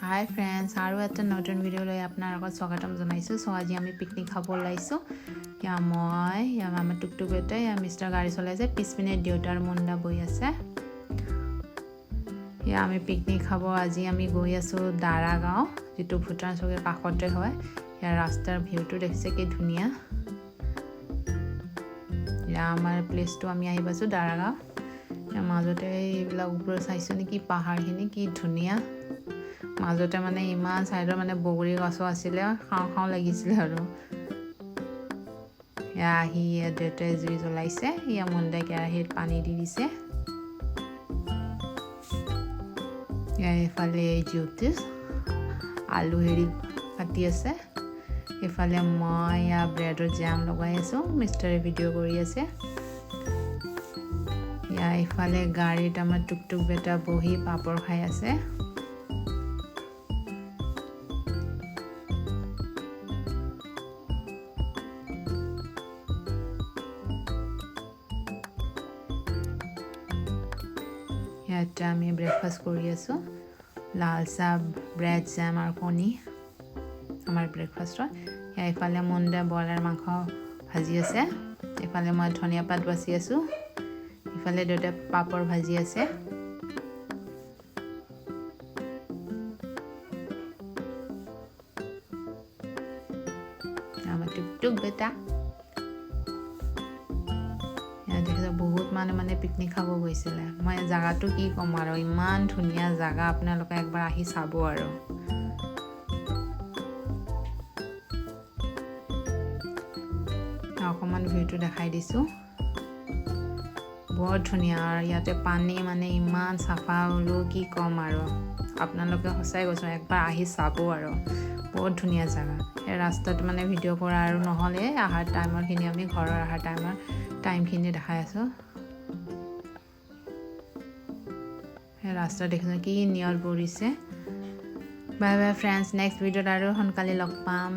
হাই friends, আৰু এটা নতুন ভিডিঅ' লৈ আপোনালোকক স্বাগতম জনাইছোঁ। চ' আজি আমি পিকনিক খাব ওলাইছোঁ। ইয়া মই, ইয়া আমাৰ টুকটুক বেটাই, ইয়া মিষ্টাৰ গাড়ী চলাইছে, পিছপিনে দেউতাৰ মুণ্ডা বহি আছে। ইয়া আমি পিকনিক খাব আজি আমি গৈ আছোঁ দাৰাগাঁও, যিটো ভূটান চকীৰ কাষতে হয়। ইয়াৰ ৰাস্তাৰ ভিউটো দেখিছে কি ধুনীয়া। ইয়া আমাৰ প্লেচটো আমি আহি পাইছোঁ দাৰাগাঁও। ইয়াৰ মাজতে এইবিলাক ওপৰত চাইছোঁ নেকি পাহাৰখিনি কি ধুনীয়া। মাজতে মানে ইমান চাইডৰ মানে বগৰী গছো আছিলে, খাওঁ খাওঁ লাগিছিলে। আৰু এয়া আহি ইয়াত দেউতাই জুই জ্বলাইছে, ইয়া মুণ্ডাই কেৰাহীত পানী দি দিছে। ইয়াৰ এইফালে জ্যোতিষ আলু হেৰি কাটি আছে, এইফালে মই ইয়াৰ ব্ৰেডৰ জাম লগাই আছোঁ, মিষ্টাৰে ভিডিঅ' কৰি আছে। ইয়াৰ ইফালে গাড়ীত আমাৰ টুকটুক বেটা বহি পাপৰ খাই আছে। ইয়াতে আমি ব্ৰেকফাষ্ট কৰি আছোঁ, লাল চাহ, ব্ৰেড জাম আৰু কণী আমাৰ ব্ৰেকফাষ্টত। ইয়াৰ ইফালে মুণ্ডা ব্ৰইলাৰ মাংস ভাজি আছে, ইফালে মই ধনিয়া পাত বাছি আছোঁ, ইফালে দেউতাই পাপৰ ভাজি আছে। আমাৰ টুকটুক বেটা ইয়াত দেখিছে বহুত মানুহ মানে পিকনিক খাব গৈছিলে। মই জাগাটো কি ক'ম আৰু, ইমান ধুনীয়া জাগা, আপোনালোকে একবাৰ আহি চাব। আৰু অকণমান ভিউটো দেখাই দিছোঁ, বৰ ধুনীয়া। আৰু ইয়াতে পানী মানে ইমান চাফা বোলো কি ক'ম আৰু, আপোনালোকে সঁচাই কৈছোঁ একবাৰ আহি চাব আৰু, বহুত ধুনীয়া জাগা। সেই ৰাস্তাত মানে ভিডিঅ' কৰা আৰু নহ'লে অহাৰ টাইমৰখিনি আমি ঘৰৰ অহাৰ টাইমৰ টাইমখিনি দেখাই আছোঁ। সেই ৰাস্তা দেখিছোঁ কি নিয়ৰ পৰিছে। বাই বাই ফ্ৰেণ্ডছ, নেক্সট ভিডিঅ'ত আৰু সোনকালে লগ পাম।